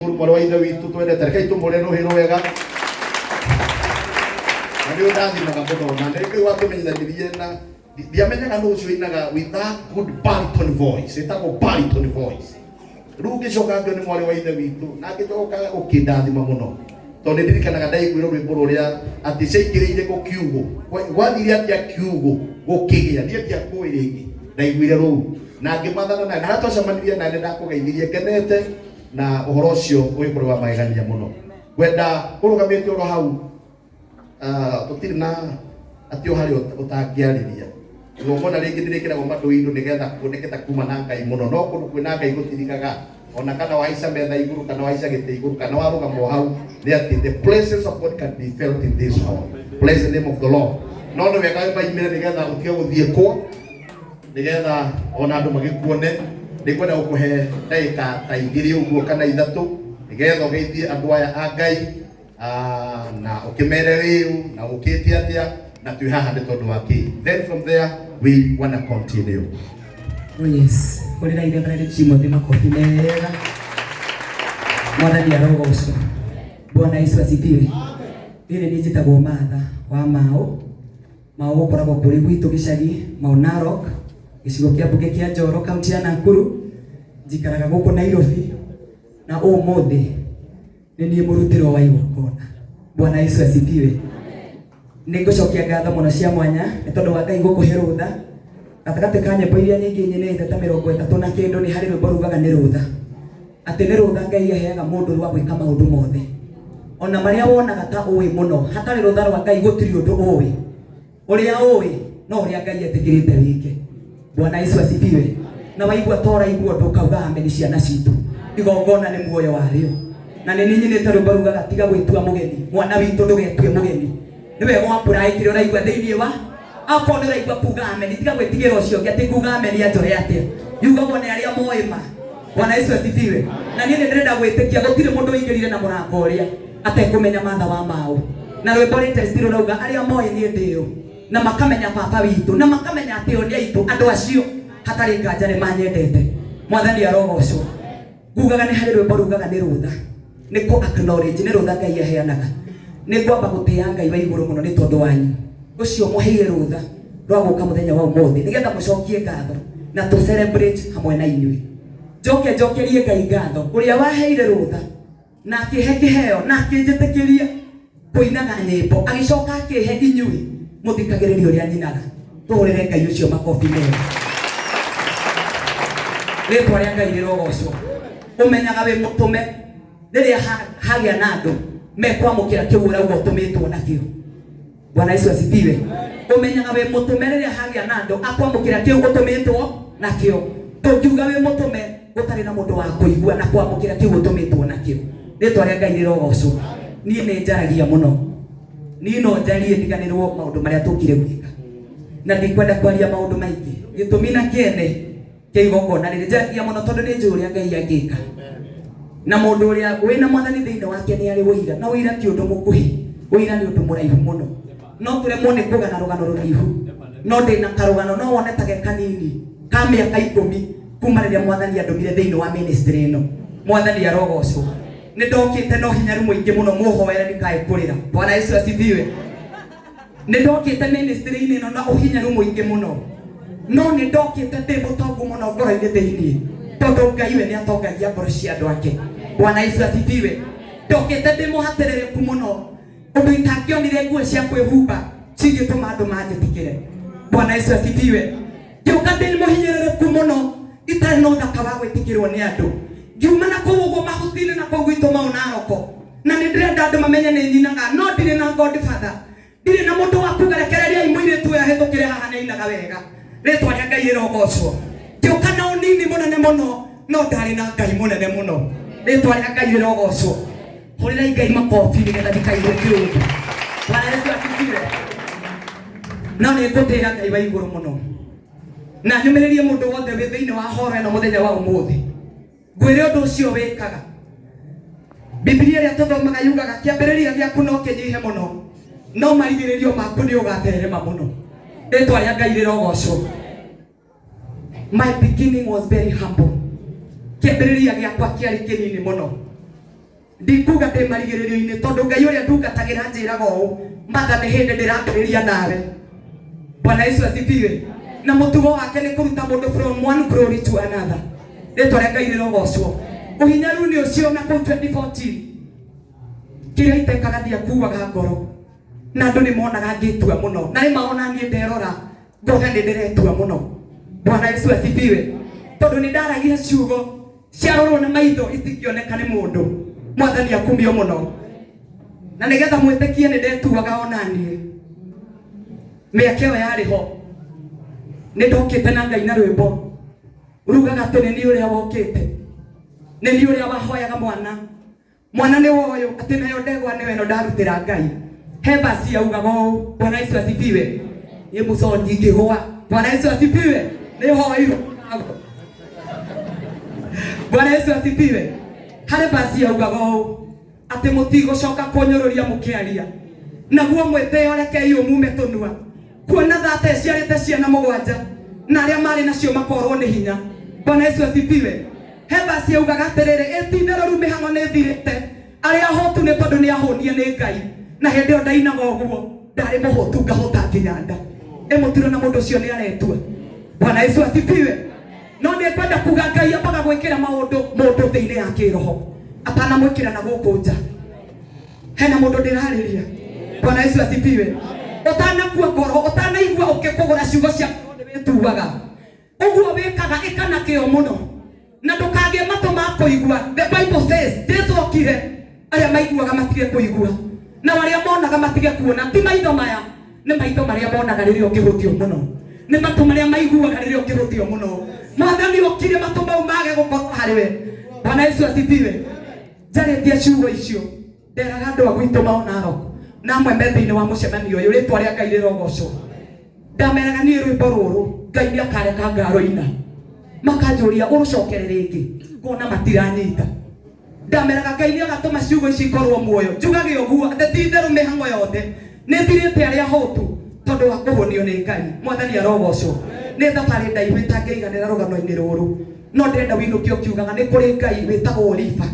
Mwarĩ wa ithe witũ twendete, rekei tũmũre rũhĩ rwega, na nĩ ũndathimaga mũno, na nĩ Ngai watũmenyithanirie na ndiamenyaga nũ ũcio ũinaga with that good baritone voice, ĩtagwo baritone voice. Rĩu ngĩcoka ngĩo nĩ mwarĩ wa ithe witũ, na ngĩcoka ũkĩndathima mũno, tondũ nĩ ndirikanaga ndaiguire rwĩmbo rũrĩa atĩ ciaingĩrĩire gũkiugũ gwathire atĩa kiugũ gũkĩgĩa, niĩ ndiakũĩ rĩngĩ, ndaiguire rũu na ngĩmathana nawe, na harĩa twacemanirie nawe nĩ ndakũgeithirie ngenete, na ũhoro ũcio ũgĩkorwo wa magegania mũno. Ngwenda ũrũgamĩte oro hau, tũtirĩ na atĩ o harĩa ũtangĩarĩria. Igongona rĩngĩ nĩrĩkĩragwo matũ-inĩ nĩgetha kuoneke ta kuma na Ngai mũno, no kũndũ kwĩna Ngai gũtirikaga, ona kana wahaica metha igũrũ, kana wahaica gĩtĩ igũrũ, kana warũgama o hau, nĩ atĩ the presence of God can be felt in this hall. Praise the name of the Lord. No nĩ wega wĩmaimĩre nĩgetha ũtige gũthiĩ kwo, nĩgetha ona andũ magĩkuone. Nĩngwenda gũkũhe ndagĩka ta 2 ũguo kana 3, nĩgetha ũgeithie andũ aya a Ngai, na ũkĩmere wĩũ na ũkĩte atĩa, na twĩ haha nĩ tondũ wa kĩ. Then from there we wanna continue. Oh yes, hũrĩra ithe Benedict Timothy makobi mega. Mwathani arogocwo. Bwana Yesu asifiwe. Niĩ nĩ njĩtagwo Martha wa Mao. Mao gũkoragwo kũrĩ gwitũ gĩcagi, Mao Narok, gĩcigo kĩa mbunge kĩa Njoro, kaunti ya Nakuru. Njikaraga gũkũ Nairobi, na ũmũthĩ nĩ niĩ mũrutĩrwo wa igongona. Bwana Yesu asifiwe. Nĩ ngũcokia ngatho mũno cia mwanya nĩ tondũ wa Ngai gũkũhe rũtha. Gatagatĩ ka nyĩmbo iria nyingĩ nyinĩte ta 30 na kĩndũ, nĩ harĩ rwĩmbo rugaga nĩ rũtha. Atĩ nĩ rũtha Ngai aheaga mũndũ rwa gwĩka maũndũ mothe. Ona marĩa wonaga ta ũĩ mũno, hatarĩ rũtha rwa Ngai gũtirĩ ũndũ ũĩ. Ũrĩa ũĩ no ũrĩa Ngai etĩkĩrĩte wĩke. Bwana Yesu asifiwe. Na waigua ta ũraigua ũndũ ũkauga amen, ciana citũ. Igongona nĩ muoyo warĩo. Na nĩ niĩ nyinĩte rwĩmbo rugaga tiga gwĩtua mũgeni, mwana witũ ndũgetue mũgeni. Nĩ wega wa apply kĩrĩa ũraigua thĩinĩ wa akorwo nĩ ũraigua kuga amen, tiga gwĩtigĩra ũcio ũngĩ atĩ kuga amen anjore atĩa. Yugagwo nĩ arĩa moĩ ma. Bwana Yesu asifiwe. Na niĩ nĩ ndĩrenda gwĩtĩkia gũtirĩ mũndũ ũingĩrire na mũrango ũrĩa atekũmenya Martha wa Mao. Na rwĩmbo latest rũrauga arĩa moĩ niĩ ndĩũ, na makamenya baba witũ, na makamenya atĩ o nĩ aitũ, andũ acio hatarĩ nganja nĩ manyendete. Mwathani arogocwo. Ngugaga nĩ harĩ rwĩmbo rugaga nĩ rũtha, nĩ kũ acknowledge nĩ rũtha Ngai aheanaga. Nĩ ngwamba gũtĩa Ngai wa igũrũ mũno nĩ tondũ wanyu ũcio mũheire rũtha rwa gũka mũthenya wa ũmũthĩ, nĩgetha mũcokie ngatho na tũ celebrate hamwe na inyuĩ. Njoke njokerie Ngai ngatho ũrĩa waheire rũtha na akĩhe kĩheo na akĩnjĩtĩkĩria kũinaga nyĩmbo, agĩcoka akĩhe inyuĩ mũthikagĩrĩrie ũrĩa nyinaga. Tũhũrĩre Ngai ũcio makobi mega. Rĩtwa rĩa Ngai rĩrogocwo. Ũmenyaga wĩ mũtũme rĩrĩa hagĩa na andũ mekwamũkĩra kĩu ũrauga ũtũmĩtwo nakĩo. Bwana Yesu asifiwe. Ũmenyaga wĩ mũtũme rĩrĩa hagĩa na andũ akwamũkĩra kĩu ũtũmĩtwo nakĩo. Ndũngiuga wĩ mũtũme gũtarĩ na mũndũ wa kũigua na kwamũkĩra kĩu ũtũmĩtwo nakĩo. Rĩtwa rĩa Ngai rĩrogocwo. Niĩ nĩ njaragia mũno, niĩ no njarie ndiganĩrwo maũndũ marĩa tũkire gwĩka, na ndikwenda kwaria maũndũ maingĩ. Gĩtũmi na kĩene kĩa igongona rĩrĩ, njaragia mũno tondũ nĩ njũĩ ũrĩa Ngai angĩka, na mũndũ ũrĩa wĩna mwathani thĩinĩ wake nĩ arĩ ũira, na ũira ti ũndũ mũkuhĩ, ũira nĩ ũndũ mũraihu mũno. No tũremwo nĩ kũgana rũgano rũraihu, no ndĩna karũgano no wone ta ge kanini ka mĩaka 10 kuma rĩrĩa mwathani andũmire thĩinĩ wa ministry ĩno. Mwathani arogocwo. Nĩ ndokĩte na ũhinyaru mũingĩ mũno, mũhoere ndikae kũrĩra. Bwana Yesu asifiwe. Nĩ ndokĩte ministry-inĩ ĩno na ũhinyaru mũingĩ mũno, no nĩ ndokĩte ndĩ mũtongu mũno ngoro-inĩ thĩinĩ, tondũ Ngai we nĩ atongagia ngoro cia andũ ake. Bwana Yesu asifiwe. Ndokĩte ndĩ mũhatĩrĩrĩku mũno, ũndũ itangĩonire nguo cia kwĩhumba cingĩtũma andũ manjĩtĩkĩre. Bwana Yesu asifiwe. Ngĩũka ndĩ mũhinyĩrĩrĩku mũno, itarĩ na ũthaka wa gwĩtĩkĩrwo nĩ andũ. Ngiuma na kũu ũguo mahuti-inĩ na kũu gwitũ Mau Naroko, na nĩ ndĩrenda andũ mamenye nĩ nyinaga, no ndirĩ na godfather, ndirĩ na mũndũ wa kuga rekereriai mũirĩtu ũyũ ahĩtũkĩre haha, nĩ ainaga wega. Rĩtwa rĩa Ngai rĩrogocwo. Ngĩũka na ũnini mũnene mũno, no ndarĩ na Ngai mũnene mũno. Rĩtwa rĩa Ngai rĩrogocwo. Hũrĩrai Ngai makobi nĩgetha ndikaigue kĩũndũ. Bwana Yesu asifiwe. No nĩ ngũtĩĩa Ngai wa igũrũ mũno, na nyũmĩrĩrie mũndũ wothe wĩ thĩinĩ wa horo ĩno mũthenya wa ũmũthĩ. Ngwĩre ũndũ ũcio wĩkaga. Bibilia ĩrĩa tũthomaga yugaga kĩambĩrĩria gĩaku no kĩnyihe mũno, no marigĩrĩrio maku nĩ ũgatherema mũno. Rĩtwa rĩa Ngai rĩrogocwo. My beginning was very humble. Kĩambĩrĩria gĩakwa kĩarĩ kĩnini mũno. Ndikuga ndĩ marigĩrĩrio-inĩ tondũ Ngai ũrĩa ndungatagĩra njĩraga ũũ, Martha nĩ hĩndĩ ndĩrambĩrĩria nawe. Bwana Yesu asifiwe. Na mũtugo wake nĩ kũruta mũndũ from one glory to another. Rĩtwa rĩa Ngai rĩrogocwo. Ũhinyaru-inĩ ũcio na kũu 2014 kĩrĩa itekaga ndiakuaga ngoro na andũ nĩ monaga ngĩtua mũno na nĩ maona niĩ nderora ngona nĩ ndĩretua mũno. Bwana Yesu asifiwe. Tondũ nĩ ndaragia ciugo ciarorwo na maitho itingĩoneka nĩ mũndũ. Mwathani akumio mũno. Na nĩgetha mwĩtĩkie nĩ ndetuaga ona niĩ mĩaka ĩyo yarĩ ho nĩ ndokĩte na Ngai na rwĩmbo rugaga atĩ nĩ niĩ ũrĩa wokĩte, nĩ niĩ ũrĩa wahoyaga mwana, mwana nĩ woyũ, atĩ nayo ndegwa nĩyo ĩno ndarutĩra Ngai. He basi yaugaga ũũ, Bwana Yesu asifiwe. Niĩ mũco ndingĩgũa. Bwana Yesu asifiwe. Nĩ hoirwo. Bwana Yesu asifiwe. Harĩ basi yaugaga ũũ atĩ mũtigũcoka kũnyũrũria mũkĩaria, naguo mwĩtĩo rekei ũmume tũnua, kuona thata ĩciarĩte ciana mũgwanja na arĩa marĩ nacio makorwo nĩ hinya. Bwana Yesu asifiwe. He basi yaugaga atĩrĩrĩ, ĩ ti itherũ rĩu mĩhang'o nĩ ĩthirĩte, arĩa ahũtu nĩ tondũ nĩ ahũnie nĩ Ngai. Na hĩndĩ ĩyo ndainaga ũguo ndarĩ mũhũtu ngahũta nginya nda. Ĩ mũtirona mũndũ ũcio nĩ aretua. Bwana Yesu asifiwe. No nĩ ngwenda kuga Ngai ambaga gwĩkĩra maũndũ mũndũ thĩinĩ ya kĩroho atanamwĩkĩra na gũkũ nja. Hena mũndũ ndĩrarĩria. Bwana Yesu asifiwe. Ũtanakua ngoro, ũtanaigua ũkĩkũgũra ciugo cia ngoro nĩ wĩtuaga. Ũguo wĩkaga ĩka na kĩo mũno na ndũkagĩe matũ ma kũigua. The Bible says Jesu okire arĩa maiguaga matige kũigua na arĩa monaga matige kuona. Ti maitho maya, nĩ maitho marĩa monaga rĩrĩa ũngĩhũtio mũno, nĩ matũ marĩa maiguaga rĩrĩa ũngĩhũtio mũno. Mwathani okire matũ mau mage gũkorwo harĩ we. Bwana Yesu asifiwe. Njarĩtie ciugo icio nderaga andũ a gwitũ mao Narok na amwe me thĩinĩ wa mũcemanio ũyũ, rĩtwa rĩa Ngai rĩrogocwo. Ndameraga niĩ rwĩmbo rũrũ Ngai nĩ akareka ngaroina, makanjũria ũrũcokere rĩngĩ, ngona matiranyita. Ndameraga Ngai nĩ agatũma ciugo ici ikorwo muoyo, njugage ũguo atĩ ti itherũ mĩhang'o yothe nĩ thirĩte arĩa ahũtu tondũ wa kũhũnio nĩ Ngai. Mwathani arogocwo. Nĩ thabarĩ ndaihu ĩtangĩiganĩra rũgano-inĩ rũrũ, no ndĩrenda wĩinũke ũkiugaga nĩ kũrĩ Ngai wĩtagwo Oliva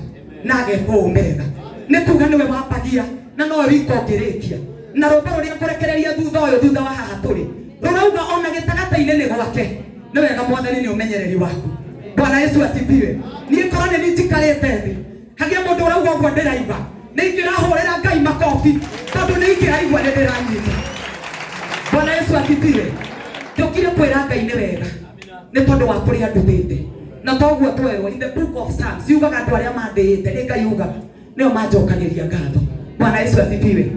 na agekwo Omega. Nĩ kuga nĩwe wambagia na nowe wika ũngĩrĩkia. Na rwĩmbo rũrĩa ngũrekereria thutha ũyũ, thutha wa haha tũrĩ, rũrauga ona gĩtagatĩ-inĩ nĩ gwake. Nĩ wega Mwathani nĩ ũmenyereri waku. Bwana Yesu asifiwe. Niĩ korwo nĩ niĩ njikarĩte thĩ hagĩe mũndũ ũrauga ũguo ndĩraigua, nĩ ingĩrahũrĩra Ngai makobi tondũ nĩ ingĩraigua nĩ ndĩranyita. Bwana Yesu asifiwe. Njũkire kwĩra Ngai nĩ wega nĩ tondũ wa kũrĩa ndutĩte. Na toguo twerwo in the book of Psalms yugaga andũ arĩa mandĩĩte nĩ Ngai ugaga nĩo manjokagĩria ngatho. Bwana Yesu asifiwe.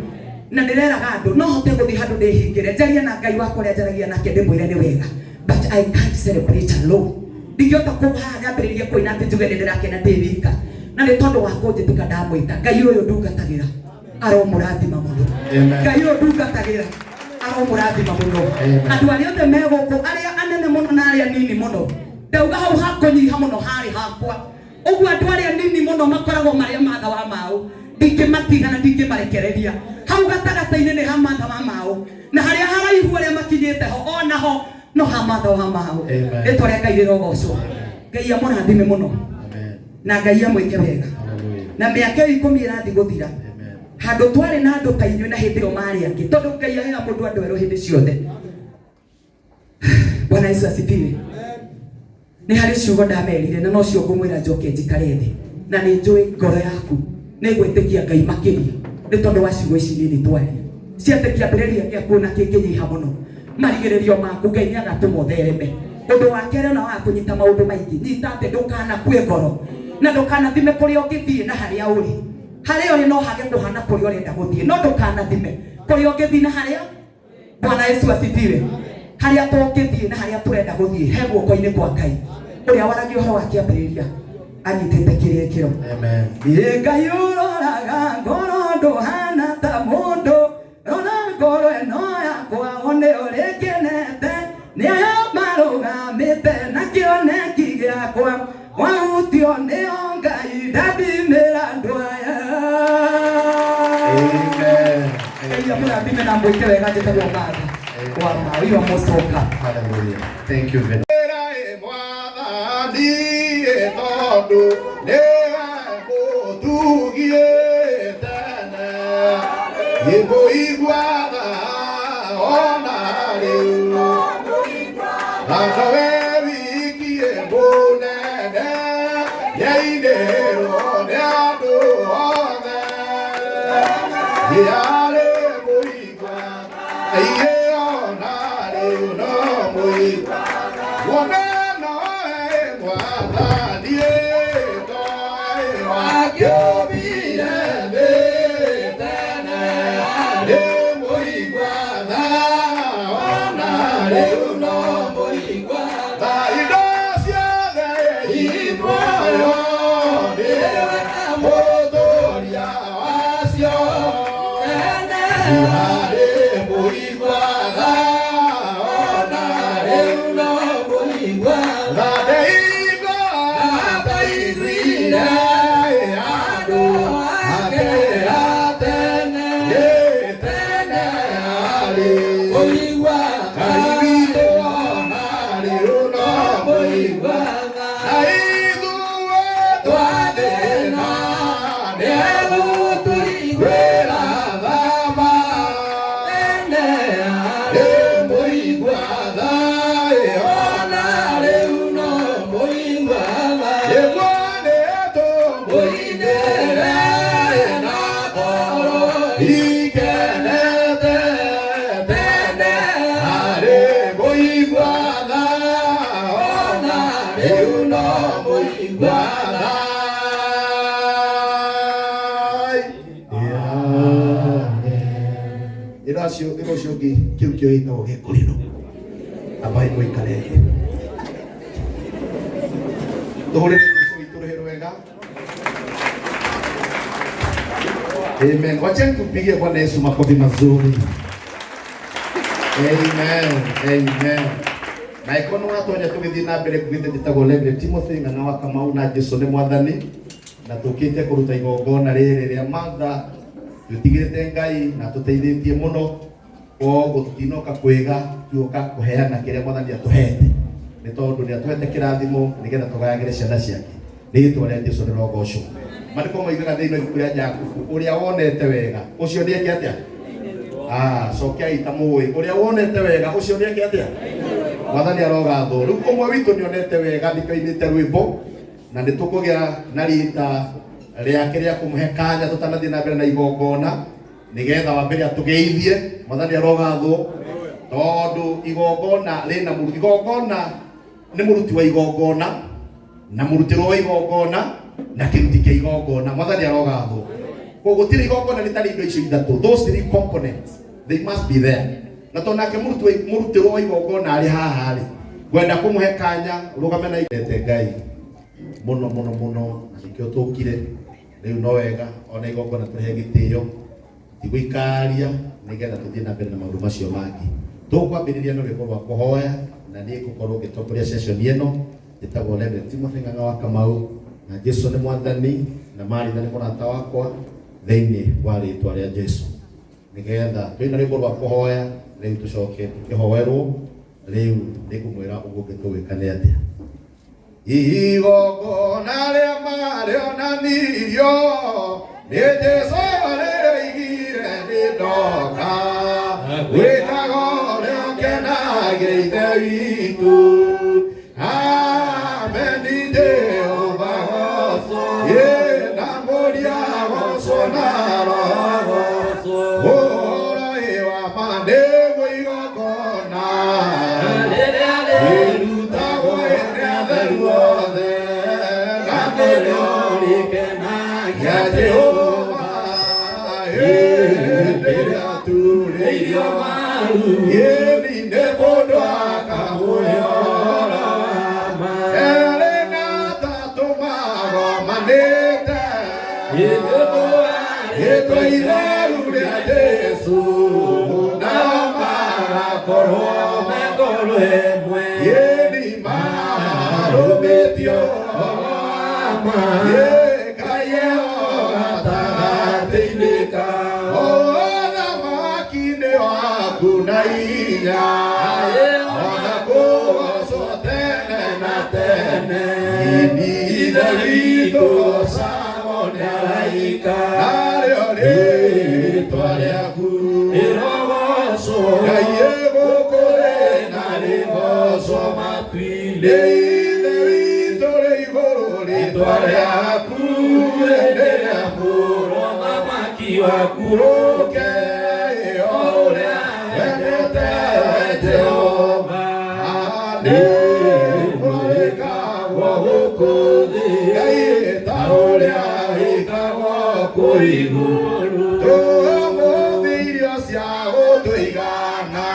Na ndĩreraga andũ no hote gũthiĩ handũ ndĩhingĩre njarie na Ngai wakwa ũrĩa njaragia nake ndĩmwĩre nĩ wega, but I can't celebrate alone. Ndingĩhota kuuma haha nyambĩrĩrie kũina atĩ njuge nĩ ndĩrakena ndĩ wika, na nĩ tondũ wa kũnjĩtĩka ndamwĩta. Ngai ũyũ ndungatagĩra aromũrathima mũno. Amen. Ngai ũyũ ndungatagĩra aromũrathima mũno. Amen. Andũ arĩa othe me gũkũ, arĩa anene mũno na arĩa nini mũno, ndauga hau hakũnyiha mũno harĩ hakwa. Ũguo andũ arĩa nini mũno makoragwo marĩ a Martha wa Mau, ndingĩmatiga na ndingĩmarekereria. Hau gatagatĩ-inĩ nĩ ha Martha wa Mau, na harĩa haraihu arĩa makinyĩte ho onaho no ha Martha wa Mau. Amen. Rĩtwa rĩa Ngai rĩrogocwo. Ngai amũrathime mũno Amen. na Ngai amwĩke wega. Hallelujah. Na mĩaka ĩyo 10 ĩrathiĩ gũthira, Amen. handũ twarĩ na andũ ta inyuĩ na hĩndĩ ĩyo marĩ angĩ, tondũ Ngai aheaga mũndũ andũ erũ hĩndĩ ciothe. Bwana Yesu asifiwe. Nĩ harĩ ciugo ndamerire na nocio ngũmwĩra njoke njikare thĩ, na nĩ njũĩ ngoro yaku nĩ gwĩtĩkia Ngai makĩria nĩ tondũ wa ciugo ici nini twaria. Ciatĩ kĩambĩrĩria gĩaku na kĩngĩnyiha mũno, marigĩrĩrio maku Ngai nĩ agatũma ũthereme. Ũndũ wa kerĩ ona waga kũnyita maũndũ maingĩ, nyita atĩ ndũkanakue ngoro na ndũkanathime kũrĩa ũngĩthiĩ na harĩa ũrĩ. Harĩa ũrĩ no hage kũhana kũrĩa ũrenda gũthiĩ, no ndũkanathime kũrĩa ũngĩthiĩ na harĩa. Bwana Yesu asifiwe. Harĩa tũngĩthiĩ na harĩa tũrenda gũthiĩ he guoko-inĩ kwa Ngai ũrĩa waragia ũhoro wa kĩambĩrĩria anyitĩte kĩrĩkĩro. Amen. Ĩ Ngai ũroraga ngoro ndũhana ta mũndũ, rora ngoro ĩno yakwa one ũrĩa ĩkenete, nĩ aya marũgamĩte na kĩoneki gĩakwa, wahutio nĩo Ngai ndathimĩra andũ aya. Amen. Ngai amũrathime na mwĩke wega. Njĩtagwo Martha wa Mau. You are most welcome. Hallelujah. Thank you very much. Mwathani tondũ nĩwe mũtugie. Ĩmũiguaga ona rĩu na nowe wiki mũnene nĩainĩrwo nĩ andũ othe nĩarĩ mũigua iye ona rĩu no mũigua wone noe mwathani toe wakĩũmbire thĩ tene nĩ mũigua tha ona rĩu no mũigua tha indo ciothe i muoyo nĩwe mũtũũria wacio harĩ mũigua tha ona rĩu no mũigua tha ndeigo ataiguire andũ ake a tene tene harĩ Ngai witũ ona rĩu no mũigua na ithuĩ twathĩna nĩegũtũiguĩra tha ma nĩ mũigua tha ona rĩu no mũigua tha nĩguo nĩtũmũinĩre na ngoro ikenete tene harĩ mũigua tha ona rĩu no mũigua tha. Ĩra ũcio ĩra ũcio ũngĩ kĩu kĩo gĩtagwo gĩkũrĩro ambai mũikare thĩ tũhũrĩre Jesũ witũ rũhĩ rwega. Amen. Wacheni tupigie Bwana Yesu makofi mazuri. Amen. Amen. Na ikono watonya tugithii na mbere kugite njitagwo Reverend Timothy Ng'ang'a wa Kamau na Jesu nĩ mwathani na tukite kuruta igongona rĩrĩ rĩa Martha twĩtigĩrĩte Ngai na tũteithĩtie mũno koguo tũtinoka kwĩga tuoka kũheana kĩrĩa mwathani atũhete nĩ tondũ nĩ atũhete kĩrathimo nĩgetha tũgayagĩre ciana ciake rĩtwa rĩa Jesu rĩrogocwo. Maandĩko moigaga thĩinĩ wa ibuku rĩa Jakubu ũrĩa wonete wega ũcio nĩeke atĩa? Ah, cokiai ta mũĩ ũrĩa wonete wega ũcio nĩeke atĩa? Mwathani arogathwo. Rĩu ũmwe witũ nĩonete wega nĩkĩo ainĩte rwĩmbo na nĩ tũkũgĩa na rita rĩake rĩa kũmũhe kanya tũtanathiĩ na mbere na igongona nĩgetha wambere atũgeithie. Mwathani arogathwo tondũ igongona rĩna mũruti igongona nĩ mũruti wa igongona na mũrutĩrwo wa igongona na kĩruti kĩa igongona. Mwathani arogathwo. Koguo gũtirĩ igongona rĩtarĩ indo icio ithatũ. Those three components, they must be there. Na tondũ nake mũrutĩrwo wa igongona arĩ haha rĩ, ngwenda kũmũhe kanya rũgame na ete Ngai mũno mũno mũno na nĩkĩo tũkire rĩu no wega ona igongona tũhe gĩtĩo tigũikaria nĩgetha tũthiĩ na mbere na maũndũ macio mangĩ. Tũkwambĩrĩria na rwĩmbo rwa kũhoya na niĩ ngũkorwo ngĩtongoria session ĩno ĩtagwo Reverend Timothy Ng'ang'a wa Kamau na Jesu nĩ mwathani na Maritha nĩ mũrata wakwa thĩinĩ wa rĩtwa rĩa Jesu nĩgetha twĩna rwĩmbo rwa kũhoya rĩu tũcoke tũkĩhoerwo rĩu nĩngũmwĩra ũguo ũngĩ tũgwĩka nĩ atĩa. Igongona rĩa marĩonanirio nĩ Jesu rĩoigire nĩ ndoka gwĩkaga ũrĩa ũkenagia Ithe witũ. Ameni Jehova gocwo ĩ na Mũriũ agocwo na Roho ũhoro ĩ wa ma nĩguo igongona rĩrutagwo nĩ atheru othe na nĩrĩo rĩkenagia Jehova hĩndĩ ĩrĩa aturĩirio maru ĩni nĩ mũndũ akamũhe ũhoro erĩ na atatũ magomanĩte rĩtwa itheru rĩa Jesu nao magakorwo me ngoro ĩmwe ĩni marũmĩtie ũhoro wa ma Ngai gatagatĩ-inĩ kao ũthamaki-inĩ waku na hinya ona kũgocwo tene na tene Ithe witũ gocagwo nĩ araika narĩo rĩtwa Rĩtwa rĩaku rĩrogocwo Ngai gũkũ thĩ na rĩgocwo matu-inĩ. Ithe witũ rĩ igũrũ rĩtwa rĩaku rĩrĩamũrwo Ũthamaki waku ũke o ũrĩa wendete Jehova nĩ ũrĩkagwo gũkũ thĩ Ngai ta ũrĩa wĩkagwo kũu igũrũ. Tũmũthĩ irio cia gũtũigana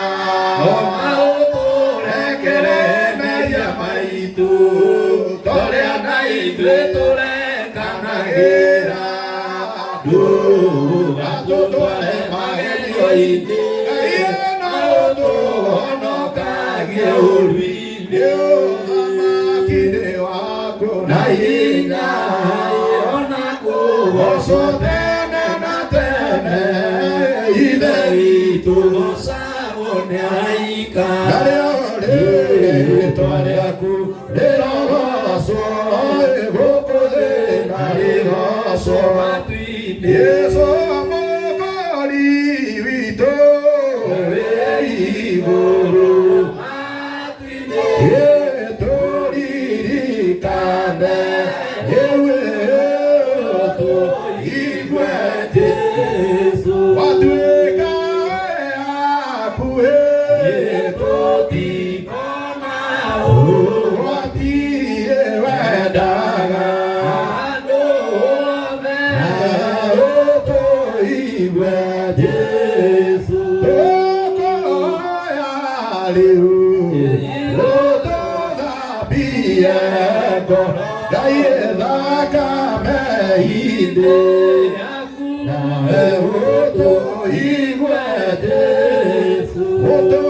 Ona ũtũrekere mehia maitũ torĩa na ithuĩ tũrekanagĩra ndũgatũtware magerio-inĩ Ngai no ũtũhonokagie ũũru-inĩ. Ũthamaki nĩ waku Na hinya ona kũgocwo tene na tene Ithe witũ gocagwo nĩ araika. Narĩo rĩĩtwa rĩaku rĩrogocwo gũkũ thĩ na rĩgocwo Matu-inĩ. Jesũ Mũkũũri witũ Wĩ igũrũ matu-inĩ. Tũririkane ĩwe ũtũigue Jesũ. Watuĩka akuhĩ Tũtikona ũũru. Ũgwati wendaga Andũ othe. Ũtũigue Jesũ. Tũkũhoya rĩu ũtũthambie ngoro Ngai thakame inĩ Yaku. Nawe ũtũigue Jesũ. Ũtũ